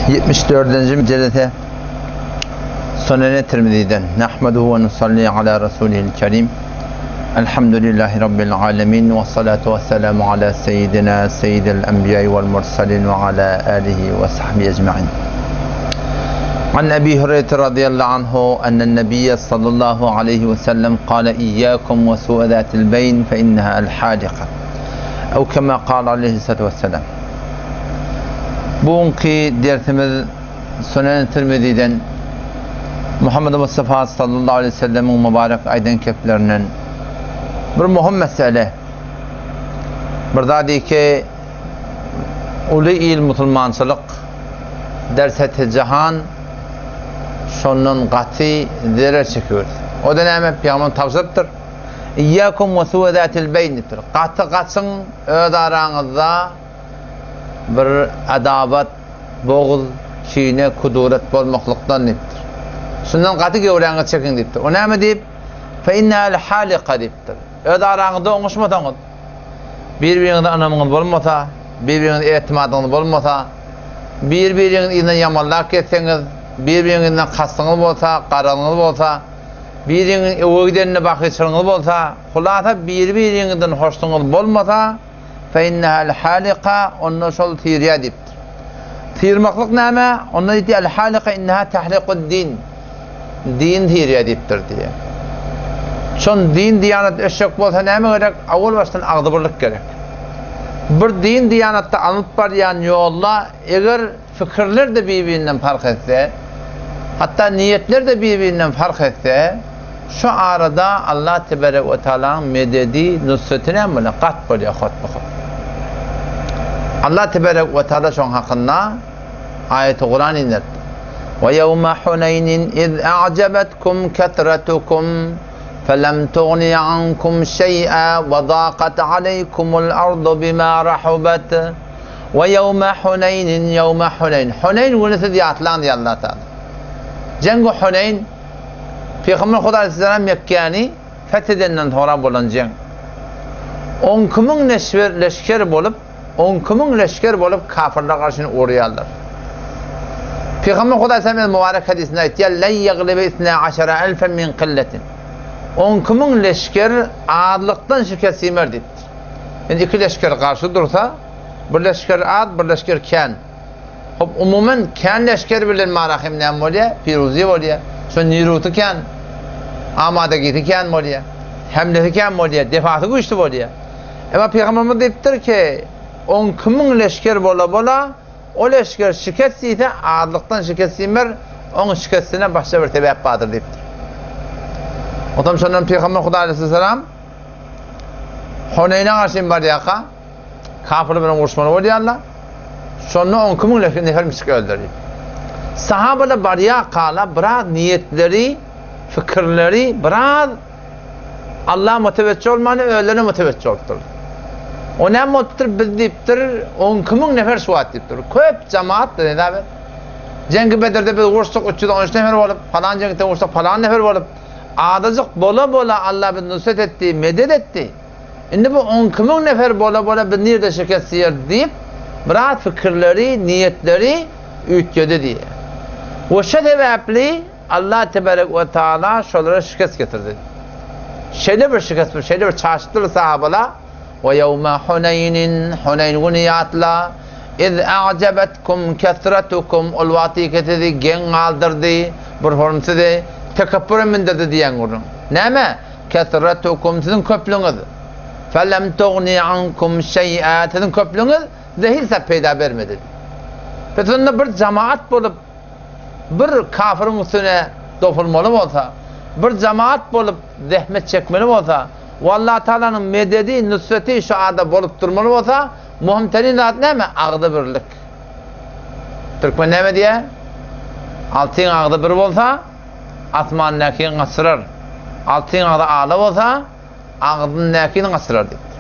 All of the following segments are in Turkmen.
74-nji jelese Sunene Tirmiziden. Nahmaduhu we nusalli ala rasulihil kerim. Elhamdülillahi rabbil alamin we salatu wesselamu ala seyyidina seyyidil enbiya vel mursalin we ala alihi we sahbihi ecmaîn. An Ebi Hureyre radıyallahu anhu ennen Nebiyye sallallahu aleyhi ve sellem kâle iyyakum ve su'e zâtil beyn fe inneha el hâlika. Ew kema kâle aleyhissalatu vesselam. Bugünki dersimiz Sunen Tirmiziden Muhammed Mustafa sallallahu aleyhi ve sellemiň mübarek aýdan keplerinden bir muhim mesele. Bir zat ki uly il musulmançylyk derseti jahan şondan gaty zerer çekiyor. O da näme? Peygamber tabşyrypdyr. Iyyakum ve su'e zatil beyn diýipdir. Gaty gaçyň öz araňyzda bir adabat, bogz, kine, kuduret bolmaklykdan diýipdir. Şundan gaty göwräňizi çekiň diýipdir. O näme diýip? Fe innel halika diýipdir. Öz araňyzda oňuşmasaňyz, bir-biriňize ynamyňyz bolmasa, bir-biriňize etimadyňyz bolmasa, bir-biriňizi yzyndan ýamanlap gezseňiz, bir-biriňiziň yzyndan kastyňyz bolsa, garazyňyz bolsa, biriňiziň öwe gidenine bakyçylygyňyz bolsa, hulasa bir-biriňizden hoşlugyňyz bolmasa, Fe-innehel halika, onda şol syrýar diýipdir. Syrmaklyk näme? Onda diýdi, El halika inneha tahlikud-din. Din syrýar diýipdir diýýär. Şon din diýanat ösjek bolsa näme gerek? Awal başdan agzybirlik gerek. Bir din diýanatda alnyp barýan ýolda eger pikirler-de bir-birinden parh etse, hatda niýetler-de bir-birinden parh etse, şu arada Allah teberek we tealanyň mededi, nusreti näme bolýar? Gat bolýar hotba-hot. Allah teberek we teala şoň hakynda aýaty Kuran inderipdir. Ve yevme Huneynin iz a'jabetkum ketretukum felem tugni ankum şey'a ve daqat aleykumul ardu bima rahubat. Ve ýewme Huneýnin ýewme Huneýn. Huneýn güni siz ýatlaň diýýär Allah Taala. Jeňgi Huneýn Pygamber Huda aleyhisselam Mekgäni feth edenden soňra bolan jeň. On iki müň leşger leşger bolup, 12 müň leşger bolup kafirler garşyny urýarlar. Pygamber Huda aleyhisselam öz mübarek hadysynda aýtýar, Len ýeglibe isna aşara elfen min qilletin. 12 müň leşger azlykdan şikest ýemer diýipdir. Indi iki leşger garşy dursa, bir leşger az, bir leşger kän. Hop, umuman kän leşger bilen mara hem näme bolýar? Piruzi bolýar. Şo niruty kän, amadagisi kän bolýar. Hemlesi kän bolýar, defasy güýçli bolýar. Emma Pygamberimiz diýipdir ki, 12 müň leşger bola-bola, o leşger şikest diýse, azlykdan şikest diýmer, oň şikestine başga bir sebäp bardyr diýipdir. Otam şondan Pygamber Hudaý aleyhisselam Huneýne garşy barýarka, kafirler bilen uruşmaly bolýarlar. Şonda 12 müň nefer müşrik öldürdi. Sahabalar barýarkalar biraz niýetleri, fikirleri biraz Allah müteweccih olmany özlerine müteweccih bolupdyr. O näme bolupdyr? Biz diýipdir 12 müň nefer şu wagt diýipdir. Köp jemaat hesap et. Jengi Bedirde biz uruşdyk 313 nefer bolup, falan jeňde uruşdyk falan nefer bolup. Azajyk bola-bola Allah bizi nusret etdi, medet etdi. Indi bu 12 müň nefer bola-bola biz nirde şikest iýeris diýip, biraz pikirleri, niýetleri üýtgedi diýýär. We şo sebäpli Allah tebarek we taala şolara şikest getirdi. Şeýle bir şikest, şeýle bir çaşdylar sahabalar, Ve ýewme Huneýnin, Huneýn güni ýatla, iz a'jabetkum kesretukum, ol wagtyky sizi geň galdyrdy, bir horum sizi tekepbüre mündürdi diýen gürrüň. Näme? Kesretukum, siziň köplügiňiz. Felem tugni ankum şeý'a, siziň köplügiňiz size hiç zat peýda bermedi. Pes onda bir jamaat bolup bir kafiriň üstüne dopulmaly bolsa, bir jamaat bolup zähmet çekmeli bolsa, we Allah Tagalanyň mededi, nusreti şu arada bolup durmaly bolsa, möhüm terin zat näme? Agzybirlik. Türkmen näme diýýär? Altyň agzy bir bolsa, asmandakini gaçyrar. Altyň agzy ala bolsa, agzyndakyny gaçyrar diýipdir.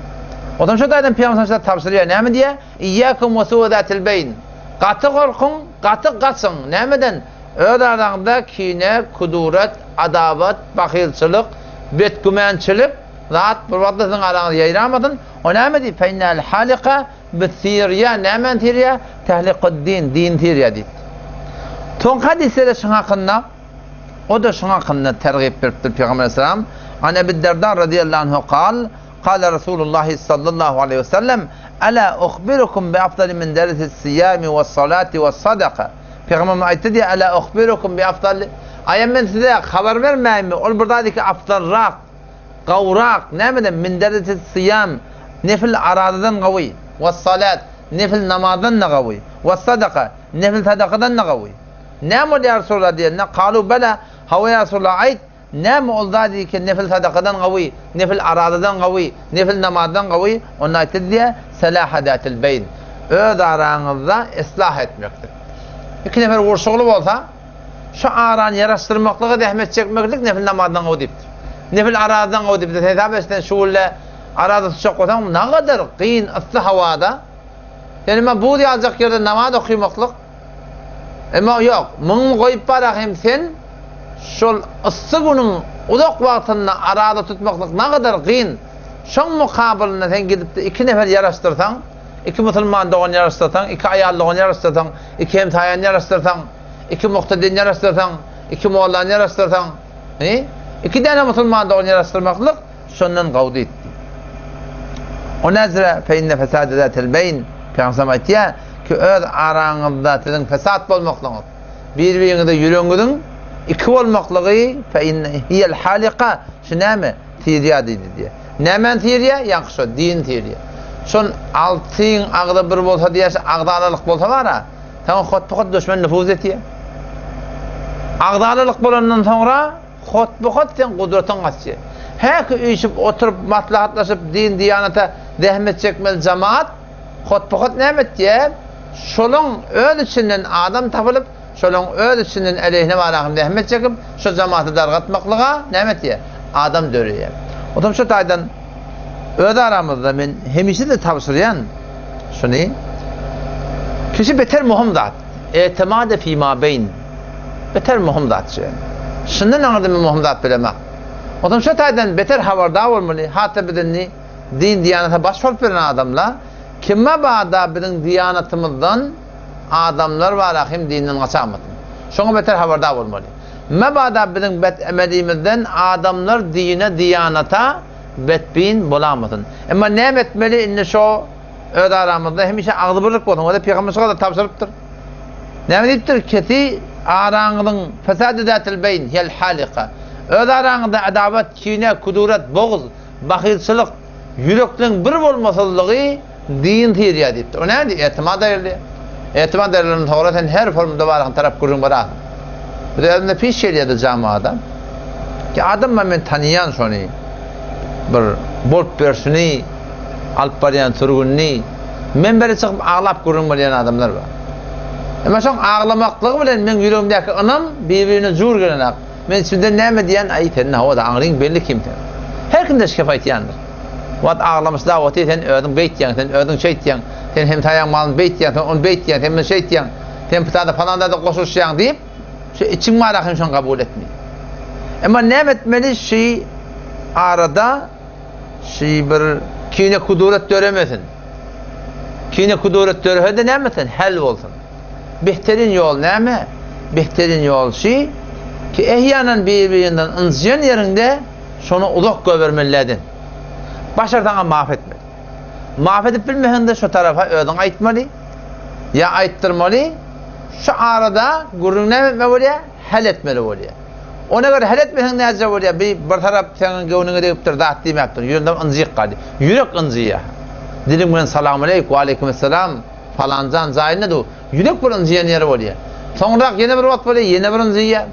Otam şu taýdan Pygamber sallallahu tabşyrýar. Näme diýýär? Iyyakum we su'zatil beýn. Gaty gorkuň, gaty gaçyň. Nämeden? Öz araňyzda kine, kuduret, adawat, bahylçylyk, betgümançylyk zat bir wagtda siziň araňyzda ýaýramasyn. O näme diýip? Feinnel halika bi syrýa, nämäni syrýa? Tehlikud-din, dini syrýa diýipdir. Soňky hadysda-da şuň hakynda, o-da şuň hakynda tergip beripdir Pygamber aleyhisselam, An Ebi Derda razyýallahu anhu kal, Kale Resulullahi sallallahu aleýhi we sellem, Ela uhbirukum bi afdali min dersis siýami we salati we sadaka. Pygamberimiz aýtdy diýýär, Ela uhbirukum bi afdali, Aýa men size habar bermäýinmi, ol bir zat ki afdalrak, gowrak, nämeden, min dersis siýam, nefil arazadan gowy, we salat, nefil namazdan-da gowy, we sadaka, nefil sadakadan-da gowy. Näme ol ýa Resulallah diýende, Kalu bela, hawa ýa Resulallah aýt, Näme ol zat diýken nefil sadakadan gawy, nefil arazadan gawy, nefil namazdan gawy, onda aýtdy diýýär, Salaha zatil beýn, öz araňyzda islah etmeklik. Iki nefer urşugly bolsa, şu arany ýaraşdyrmaklyga zähmet çekmeklik nefil namazdan gawy diýipdir. Nefil arazadan gawy diýipdir. Hesap et sen şu günde araza tutjak bolsaň, nagadar gyn yssy hawada, sen emma buz ýaljak ýerde namaz okymaklyk, Emma ýok, muňy goýup bara hem sen şol yssy günüň uzak wagtynda araza tutmaklyk nagadar gyn, şoň mukabylynda sen gidip-de iki nefer ýaraşdyrsaň, iki musulman dogan ýaraşdyrsaň, iki aýal dogan ýaraşdyrsaň, iki hemsaýany ýaraşdyrsaň, iki muhtedini ýaraşdyrsaň, iki mollany ýaraşdyrsaň, he, iki däne musulman dogan ýaraşdyrmaklyk şondan gowy diýipdi. O näzire fe inne fesade zatel beýn Pygamberimiz aýtýar ki öz araňyzda siziň fesat bolmaklygyňyz, bir-biriňize ýüregiňiziň iki bolmaklygy fe inne hiýel halika şu näme? Syýrýar diýdi diýýär. Nämäni syýrýar? Ýaňky şo dini syýrýar. Şon altyň agzy bir bolsa diýýär, şu agzalalyk bolsa bar-a, saňa hotba-hot duşman nüfuz etýär. Agzalalyk bolandan soňra Hotba-hot seň gudratyň gaçýar. Häki üýşüp oturyp, maslahatlaşyp, din-diýanata zähmet çekmeli jamaat hotba-hot näme etýär? Şolaň öz içinden adam tapylyp, şolaň öz içinden äleyhine barahym zähmet çekip, şo jamaty dargatmaklyga näme etýär? Adam döreýär. Otam şo taýdan öz aramyzda men hemişe-de tabşyrýan şuny, kişi beter möhüm zat, etimade fima beýn. Beter möhüm zat şu. Şundan aňyrda men möhüm zat bilemok. Onsoň şu taýdan beter habardar bolmaly, hatda biz indi din-diýanata baş bolup ýören adamlar, kime bada biziň diýanatymyzdan adamlar bar hem dinden gaçamasyn. Şoňa beter habardar bolmaly. Mebada biziň bet emelimizden adamlar dine, diýanata betbin bolamasyn. Emma näme etmeli indi şo öz aramyzda hemişe agzybirlik bolsun. Ol-da pygamber şo gadar tabşyrypdyr. Näme diýipdir? Kesi araňyzyň fesady zatil beýn hiyel halika. Öz araňyzda adawat, kine, kudurat, bogz, bahylçylyk, ýürekleň bir bolmasyzlygy din syýrýar diýipdir. O näme diýip? Etimat aýrylýar. Etimat aýrylanda soňra sen her formda baryň tarap gürrüň bararsyň. Biz özümde piş gelýärdi jamada. Ki adam bar men tanýan şony. Bir bolup berşini alyp barýan sürgünini menbere çykyp aglap gürrüň berýän adamlar bar. Emma şoň aglamaklygy bilen meň ýüregimdäki ynam bir-birine jur gelenak. Men içimden näme diýýän, aý sen hawa-da aňryň belli kim sen. Her kimde şikep aýtýandyr. Wagt aglamyşlap otyr sen özüň beýtýäň, sen özüň şeýtýäň, sen hemsaýaň malyny beýtýäň, sen ony beýtýäň, sen muny şeýtýäň, sen pytada palan zada goşulyşýaň diýip, şu içiň bar ahyryn şony kabul etmeýär. Emma näme etmeli şi arada şi bir kine kuduret döremesin. Kine kuduret dörese-de näme etsin? Hal bolsun. Behterin ýol näme? Behterin ýol şi ki ehýanan bir-birinden ynjyan ýeriňde şony uzak goýbermeliläden. Başarsaňam maaf etmeli. Maaf edip bilmeseň-de şo tarapa özüň aýtmaly ýa aýtdyrmaly. Şu arada gürrüň näme etmeli bolýar? Hal etmeli bolýar. Ony eger hal etmeseň näce bolýar? Bir, bir tarap seň göwnüňe degipdir, zat diýmäpdir. Ýöne ynjyk galýar. Ýürek ynjyýar. Diliň bilen salamaleýk, waleýkimessalam, falanjan jaýynda dur. Ýürek bir ynjyýan ýeri bolýar. Soňrak ýene bir wagt bolýar, ýene bir ynjyýar.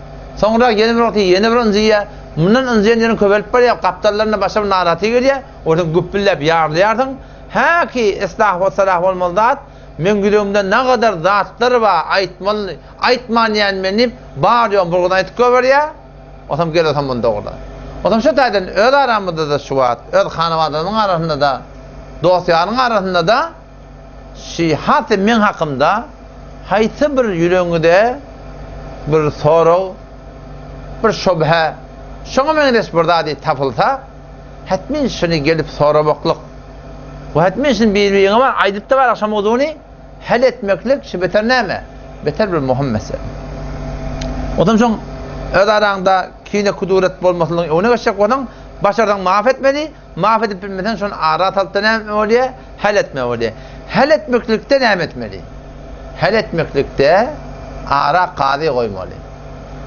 Soňrak ýene bir wagt ýene bir ynjyýar. Mundan ynjyýan ýeriň köpelip barýar, gapdallarynda başga bir narahaty gelýär. Onsoň güpbülläp ýarylýarsyň. Häki islah we salah bolmaly zat, Meň ýüregimde nagadar zatlar bar, aýtmaly, aýtman ýän men diýip, bar ýogyny bir gün aýtyp goýberýär, Otam gel otam muny dogrular. Otam şu taýdan öz aramyzda-da şu wagt, öz hanabadanyň arasynda-da, dost-ýaryň arasynda-da şi has meň hakymda haýsy bir ýüregiňizde bir sorag, bir şübhe, şoňa meňzeş bir zady tapylsa, Hetmin şuny gelip soramaklyk we hetmin şuny bir-biriňe bar aýdyp-da bar agşam wuzuny hal etmeklik şu beter näme? Beter bir möhüm mesele. Ondan soň öz araňda kine-kuduret bolmaslygyň öňüne geçjek bolsaň, başarsaň maaf etmeli, maaf edip bilmeseň şony ara salyp-da näme bolýar? Hal etmeli bolýar. Hal etmeklikde näme etmeli? Hal etmeklikde ara kazy goýmaly.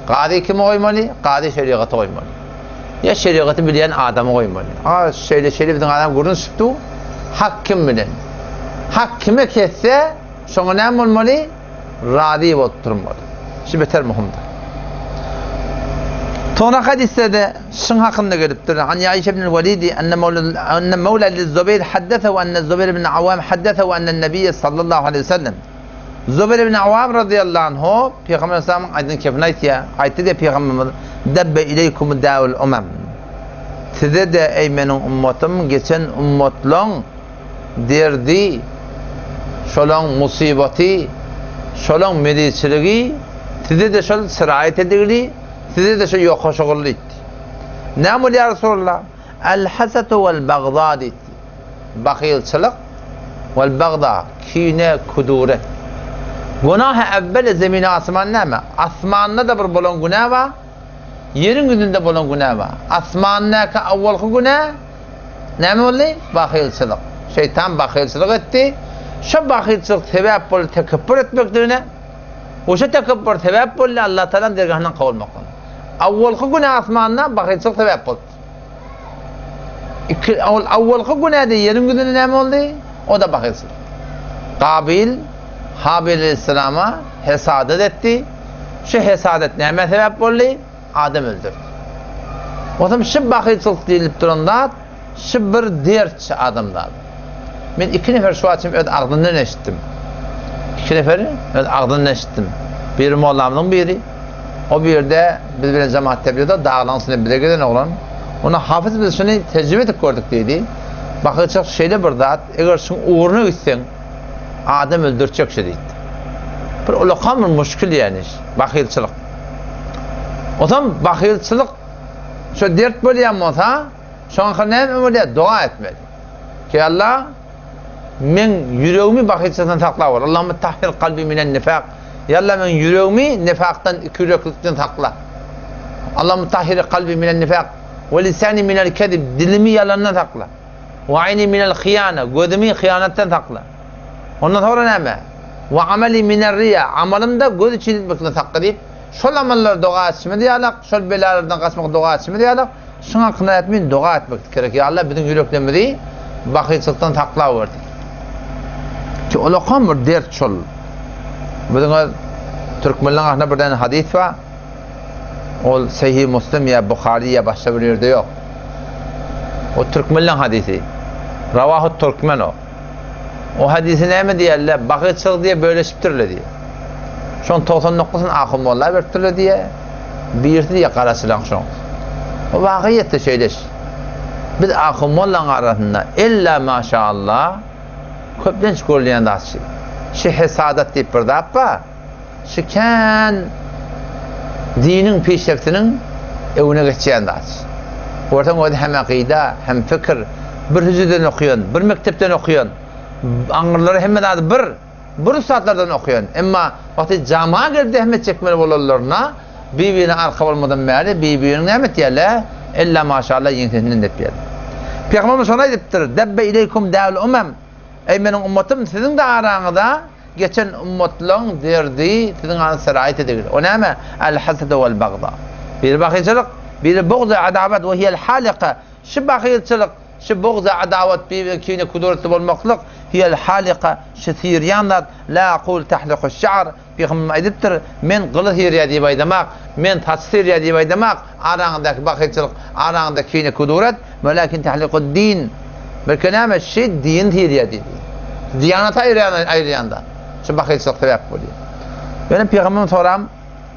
Kazy kimi goýmaly? Kazy şerigaty goýmaly. Ýa şerigaty bilýän adamy goýmaly. A şeýle şeýle biziň adam gürrüň çykyp Hak kim bilen? Hak kime kesse, şoňa näme bolmaly? Razy bolup durmaly. Şu beter möhümdir. Soňra hadysda-da şuň hakynda gelipdir. An Ýaişe ibn Welidi enne mawla enne mawla liz-Zubeýr haddesehu enne Zubeýr ibn Awam haddesehu enne Nebiýe sallallahu aleýhi we sellem. Zubeýr ibn Awam razyýallahu anhu Pygamber aleyhissalamyň aýdan kepini aýtýar. Aýtdy diýip Pygamberimiz Debbe ileýkum da'ul umam. Size-de eý meniň ummatym geçen ummatlaň derdi, şolaň musybaty, şolaň mezilçiligi size-de şol siraýet edigli, size-de şol ýokaşygyldy diýdi. Näme bolýar ýa Resulallah? El-hasetu wel-bagza diýdi. Bahylçylyk wel-bagza, kine, kuduret. Günahy äwweli zemini asman näme? Asmanda-da bir bolan günä bar, ýeriň ýüzünde bolan günä bar. Asmandaky awwalky günä Näme boldy? Bahylçylyk. Şeýtan bahylçylyk etdi. Şo bahylçylyk sebäp boldy tekepbür etmekligine. We şo tekepbür sebäp boldy Allah Tagalaň dergahyndan kowulmaklygyna. Awwalky günä asmanda bahylçylyk sebäp boldy. Iki, ol awwalky günäde ýeriň ýüzünde näme boldy? O-da bahylçylyk. Kabil Habil aleyhissalama hesadat etdi. Şu hesadat nämä sebäp boldy? Adam öldürdi. Onsoň şu bahylçylyk diýlip duran zat, şu bir dert şu adamzada. Men iki nefer şu wagt öz agzyndan eşitdim. Iki neferi öz agzyndan eşitdim. Biri mollamyzyň biri. O bir ýerde biz bilen jemaat tebliğde daglaryň içinde bize gelen oglan. Ona hafyz biz şuny tejribe edip gördük diýdi. Bahylçylyk şeýle bir zat, eger şuň ugruna gitseň, adam öldürtjek şu diýdi. Bir ulakan bir muşkil ýani bahylçylyk. Onsoň bahylçylyk şo dert bolýan bolsa, şoňa näme bolýar? Doga etmeli. Ki Allah meň ýüregimi bahylçylykdan sakla bol. Allahümme tahhir kalbi minen nifak. Ya Allah meň ýüregimi nifakdan, ikiýüreklikden sakla. Allahümme tahhir kalbi minen nifak we lisani minel kezib. Dilimi ýalandan sakla. We aýni minel hyýana. Gözümi hyýanatdan sakla. Ondan soňra näme? Wa amali miner riýa, amalym-da göz üçin etmekden sakla diýip, şol amallary doga etişimiz ýalak, şol belalardan gaçmak doga etişimiz ýalak, şuň hakynda ätmin doga etmeklik gerek. Ýa Allah biziň ýüreklerimizi bahylçylykdan saklawer diýip. Ki ulakan bir dert şol. Biziň öz türkmenleriň arasynda bir däne hadys bar. Ol Sahih Muslim ýa Buhary ýa başga bir ýerde ýok. O türkmenleň hadysy. Rawahu Türkmen o. O hadysy näme diýerler? Bagyçylyk diýe bölüşipdirler diýe. Şoň 99-syny ahun molla beripdirler diýe. Birisi diýe garaçylaň şoň. O wakyýetde şeýle. Biz ahun mollaň arasynda illa maşallah köplenç görülýän zat şu. Şu hesadat diýip bir zat bar. Şu kän diniň pişeksiniň öňüne geçýän zat. Görseň özi hem akyda, hem pikir, bir hüjreden okaýan, bir mekdepden okaýan, aňyrlary hemme zady bir, bir ussatlardan okaýan. Emma wagty jama gelip zähmet çekmeli bolanlarynda bir-birine arka bolmadan bäri bir-birini näme etýärler? Ella maşallah ýeňsesinden depýärler. Pygamberimiz şony aýdypdyr, Debbe ileýkum däul umam. Eý meniň ummatym, siziň-de araňyza Geçen ummatlaň derdi siziň aňyňyza siraýet edegil. O näme? El-hasede wel-bagza. Biri bahylçylyk, biri bugz-y adawat we hiýel-halika. Şu bahylçylyk, şu bugz-y adawat, bir-birine kine-kudretli bolmaklyk, hiýel-halika, şu syrýan zat, la aqul tahliku-şşa'r, Pygamberimiz aýdypdyr, Men gyly syrýar diýip aýdamak, men saçy syrýar diýip aýdamak, araňyzdaky bahylçylyk, araňyzdaky kine-kudret, welakin tahlikud-din. Belki näme, şi din syrýar diýdi. Diýanata aýyrýan aýyrýan zat. Şu bahylçylyk sebäp bolýar. Ýöne pygamberimiz soram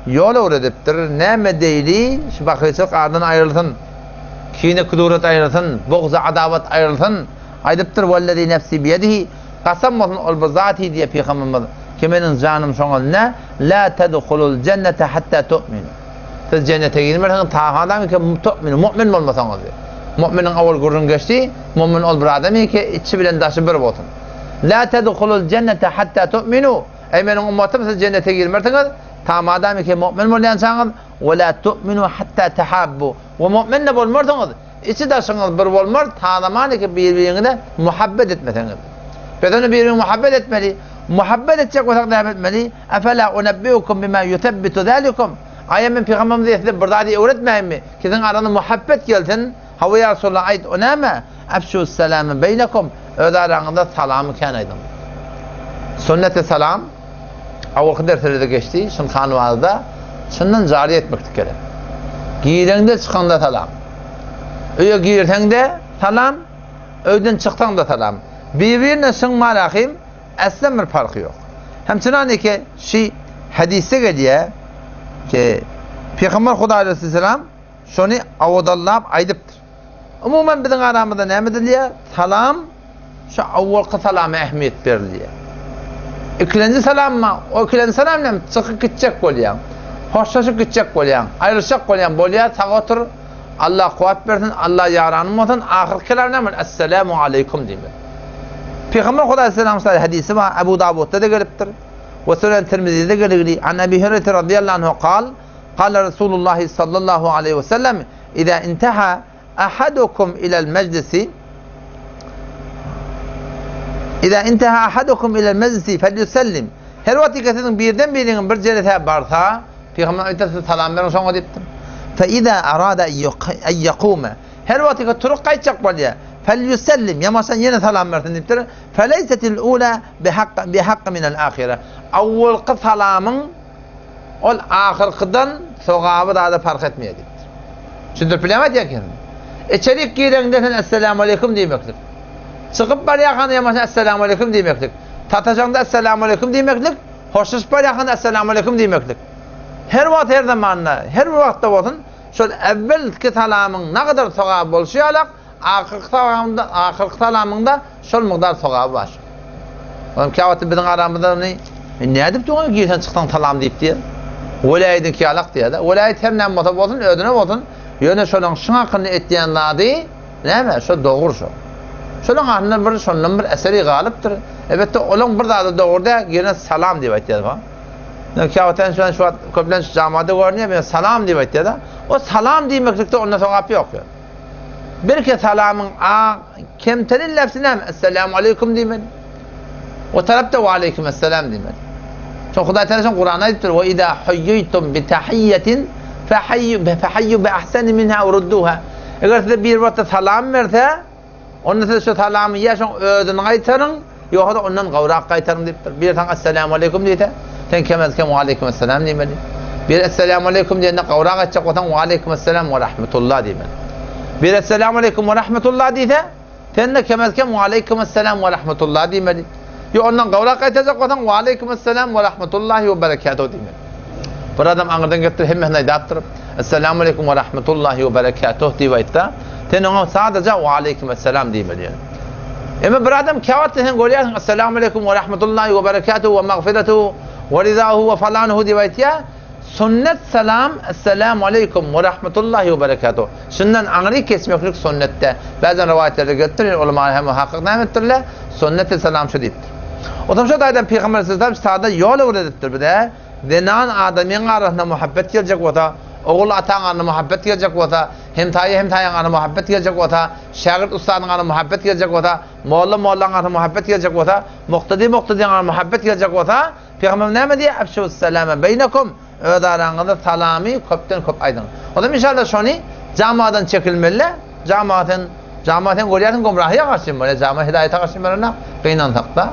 ýol öwredipdir. Näme deýli, şu bahylçylyk aradan aýrylsyn. Kine kuduret aýrylsyn, bugzy adawat aýrylsyn. Aýdypdyr, Wellezi nefsi biýedihi, kasam bolsun ol bir zat diýýär pygamberimiz, ki meniň janym şoň elinde, la tedhulul jennete hatta tu'minu. Siz jennete girmersiňiz ta adam ki tu'minu, mu'min bolmasaňyz diýýär. Mu'miniň owal gürrüň geçdi, mu'min ol bir adam ki içi bilen daşy bir bolsun. La tedhulul jennete hatta tu'minu. Eý meniň ummatym siz jennete girmersiňiz. Ta madam ki mu'min bolýançaňyz, we la tu'minu hatta tahabbu. We mu'min-de bolmarsyňyz, içi-daşyňyz bir bolmaz, ta zamany ki bir-biriňize muhabbet etmeseňiz. Biz ony bir-biriňe muhabbet etmeli. Muhabbet etjek bolsak näme etmeli? Efela unebbiukum bima yusebbitu zalikum. Aýa men pygamberimize size bir zady öwretmäýinmi? Ki siziň araňyza muhabbet gelsin. Hawa ýa Resulallah aýt, o näme? Efşus selame beýnekum, öz araňyzda salamy kän aýdyň. Sünneti salam awalky derslerde geçdi, şuny hanwazda çyndan jary etmeklik gerek. Gireňde çykaňda salam. Öýe girseňde salam, öýden çyksaňda salam. Bir-birine şyň malahym Aslem bir parhy ýok. Hem çynaneke şi hadysda gelýär ki Pygamber Hudaý aleyhisselam şony awadallap aýdypdyr. Umuman biziň aramyzda näme edilýär? Salam şu awwalky salama ähmiýet berilýär. Ikilenji salamma, o ikilenji salam näme? Çykyp gitjek bolýaň. Hoşlaşyp gitjek bolýaň. Aýrylyşjak bolýaň. Bolýar, sag otur. Allah kuwwat bersin, Allah ýaranyň bolsun. Ahyrky kelam näme? Esselamu aleýkum diýmek. Pygamber Hudaý aleyhisselamyň şeýle hadysy bar, Abu Dawudda-da gelipdir we Sunan Tirmizide gelgili. An Abi Hüreýre radiyallahu anhu kal, Kala Resulullah sallallahu aleyhi ve sellem, İza intaha ahadukum ilel meclisi İza intaha ahadukum ilel meclisi felyusellim. Her wagt ki siziň birden biriňiz bir jelese barsa, Pygamber aýtdy, siz salam beriň şoňa diýipdir. Fe iza arada en yakume. Her wagt ki turup gaýtjak bolýar. Felyusellim, ýamaşan ýene salam bersin diýipdir. Feleysetil ula bihakk bihakk minel ahire. Awwalky salamyň ol ahyrkydan sogaby zada parh etmeýär diýipdir. Düşündirip bilýärmi aýdýan kesim? Içerik gireňde sen Esselamu aleýkum diýmeklik. Çykyp barýarkaň ýamaşan Esselamu aleýkum diýmeklik. Sataşaňda Esselamu aleýkum diýmeklik, hoşlaşyp barýarkaň Esselamu aleýkum diýmeklik. Her wagt her zamanda, her bir wagtda bolsun, şol äwwelki salamyň nagadar sogaby bolşy ýalak, Ahyrky salamda, ahyrky salamyňda şol mukdar sogaby bar. Olam käwagtda biziň aramyzda ony e, nädip oňa girsen çyksaň salam diýip diýer. Welaýadyňky ýalak diýer-de. Welaýat her näme bolsa bolsun, özüne bolsun. Ýöne şolaň şuň hakynda etýän zady näme? Şo dogry şo. Şolaň ahyrynda bir şondan bir eseri galypdyr. Elbetde olaň bir zady dogry däl, girene salam diýip aýtýar. Ýöne käwagtda şu wagt köplenç jamada görünýär, men salam diýip aýtýar-da. O salam diýmeklikde onda sogap ýok. Birki salamyň a kemterin lefzi näme? Esselamu aleýkum diýmeli. O tarapda we aleýkum esselam diýmeli. Şo Hudaý Teala şo Kuranda aýdypdyr: "Ve iza huýýitum bi tahiyyetin fahayyu fahayyu bi ahsani minha aw rudduha." Eger size bir wagtda salam berse, onda siz şo salamy ýa şoň özüni gaýtaryň, Ýogsa-da ondan gowrak gaýtaryň diýipdir. Biri saňa Esselamu aleýkum diýse, sen kemez-kem We aleýkum esselam diýmeli. Biri Esselamu aleýkum diýende gowrak aýtjak bolsaň We aleýkum esselam we rahmetullah diýmeli. Biri Esselamu aleýkum we rahmetullah diýse, sen-de kemez-kem We aleýkum esselam we rahmetullah diýmeli. Ýok, ondan gowrak gaýtarjak bolsaň We aleýkum esselam we rahmetullahi we berekatuh diýmeli. Bir adam aňyrdan gelipdir, hemmesini aýdapdyr. Esselamu aleýkum we rahmetullahi we berekatuh diýip aýtsa, sen oňa sadaja We aleýkum esselam diýmeli. Emma bir adam käwagt sen görýärsiň Esselamu aleýkum we rahmetullahi we berekatuhu we magfiratuhu we rizahu we falanuhu diýip aýtýar. Sünnet salam Esselamu aleýkum we rahmetullahi we berekatuhu. Şundan aňry kesmeklik sünnetde. Bäzän rowaýatlarda gelipdir, ýöne ulama hem hakyk näme etdirler? Sünneti salam şu diýipdir. Onsoň şu taýdan Pygamber sallallahu sada ýol öwredipdir bize. Zenan adamyň arasynda muhabbet geljek bolsa, ogul ataň arasynda muhabbet geljek bolsa, hemsaýa hemsaýaň arasynda muhabbet geljek bolsa, şägirt ussadyň arasynda muhabbet geljek bolsa, molla mollaň arasynda muhabbet geljek bolsa, muktady muktadyň arasynda muhabbet geljek bolsa, Pygamberimiz näme diýýär? Efşus-selame beýnekum, öz araňyzda salamy köpden köp aýdyň. O zaman inşallah şony jamadan çekilmeli. Jama sen jama sen görýärsiň gomrahyýa garşy bolýar, jama hidaýete garşy bolanda gynansakda.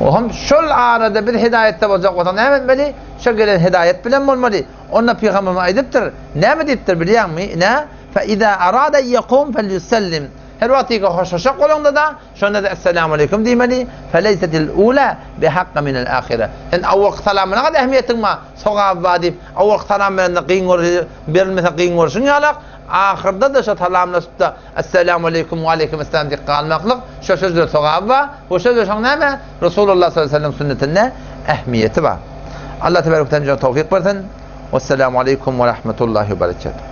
O hem şol arada biz hidaýetde boljak bolsak näme etmeli? Şo gelen hidaýet bilen bolmaly. Onda Pygamberimiz aýdypdyr, näme diýipdir bilýäňmi? Ine, fe iza arada ýekum felyusellim. Her wagt ki hoşlaşjak bolaňda-da, şonda-da Esselamu aleýkum diýmeli. Feleysetil ula bihakka minel ahire. Sen awalky salamyna gada ähmiýetiň bar, sogaby bar diýip, awalky salam berende gyn görüşi berilmese gyn görüşiň ýalak, ahyrda-da şo salamlaşyp-da Esselamu aleýkum we aleýkum esselam diýip galmaklyk, şo sözde sogaby bar. Bu sözde şoň näme? Resulullah sallallahu aleýhi we sellem sünnetinde ähmiýeti bar. Allah tebarek we teala towfyk bersin. Wesselamu aleýkum we rahmetullahi we berekatuh.